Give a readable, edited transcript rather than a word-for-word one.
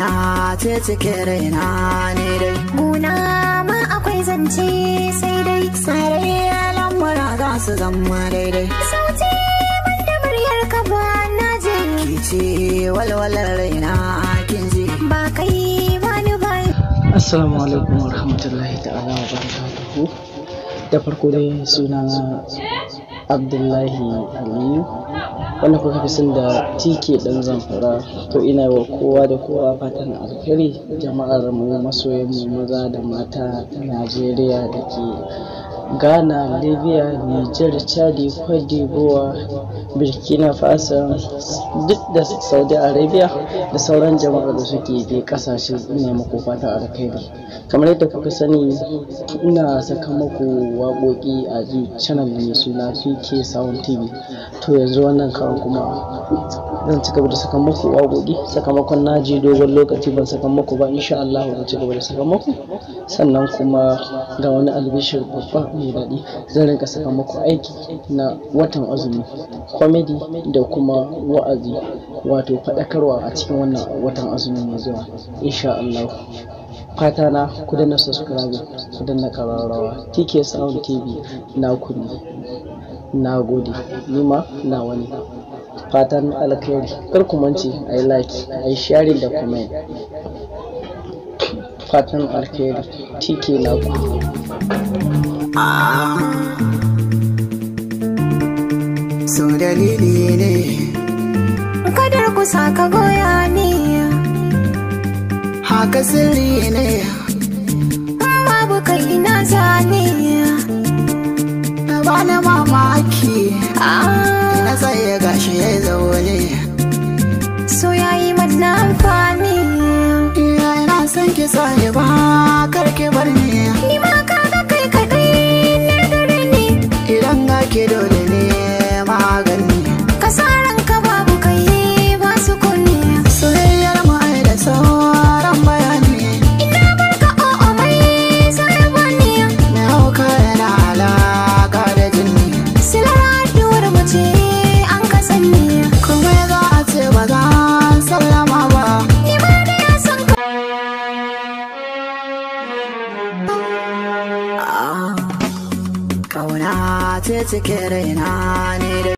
Kauna ce cike raina ne dai. Guna ma akwai zance sai dai. Sarai lamura za su zama daidai. Sauti banda muryar ka ba na ji. Ki ce walwalar raina kin ji. Ba kai ba ni ba. Assalamu alaikum wa rahmatullahi ta'ala wa barakatuhu. Da farko dai sunana Abdullahi Aliyu, wanda kuka fi sani da TK ɗan Zamfara. To ina wa kowa da kowa fatan alheri, jama'ar mu, masoyan mu maza da mata ta Najeriya da ke Ghana, Libya, Niger, Chadi, Cote d'Ivoire, Burkina Faso, duk da Saudi Arabia da sauran jama'ar da suke dai kasashe, ina muku fatan alkhairi. Kamar yadda kuka sani, ina saka muku waƙoƙi a channel mai suna TK Sound TV. To yanzu wannan karon kuma zan ci gaba da saka muku waƙoƙi, sakamakon na je dogon lokaci ban saka muku ba. Insha Allah zan ci gaba da saka muku. Sannan kuma ga wani albishir babba mai daɗi: zan rinka saka muku aiki na watan azumi, comedy da kuma wa'azi, wato faɗakarwa, a cikin wannan watan azumi mai zuwa insha Allah. Fata na ku danna subscribe, ku danna ƙararrawa. TK Sound TV na ku ne. Na gode, ni ma nawa ne. Fatan alkhairi, kar ku mance a yi like, a yi sharing da comment. Fatan alkhairi, TK naku. So dalili ne. Kadar kusa ka goya ni. Haka sirri ne. Babu kai ina zane. Ba na mamaki. Na tsaye gashi ya zaune. So yayi mana amfani. Ina son ki sani ba, kar ki bar ni. Ni ma kaga kai kaɗai na gare ni. Idan ga ki dole ne magani. Ka sa ranka babu kai ba su kunni. Soyayyar mu ai da sauran bayani. Ina barka o'o mai sarrafa ni. Mai hauka yana alaka da jini. Silar haɗuwar mu ce an ka sanni. Kuma za a ce ba za sallama ba. Ni ma da ya san ka. Kauna ce cike raina ne dai.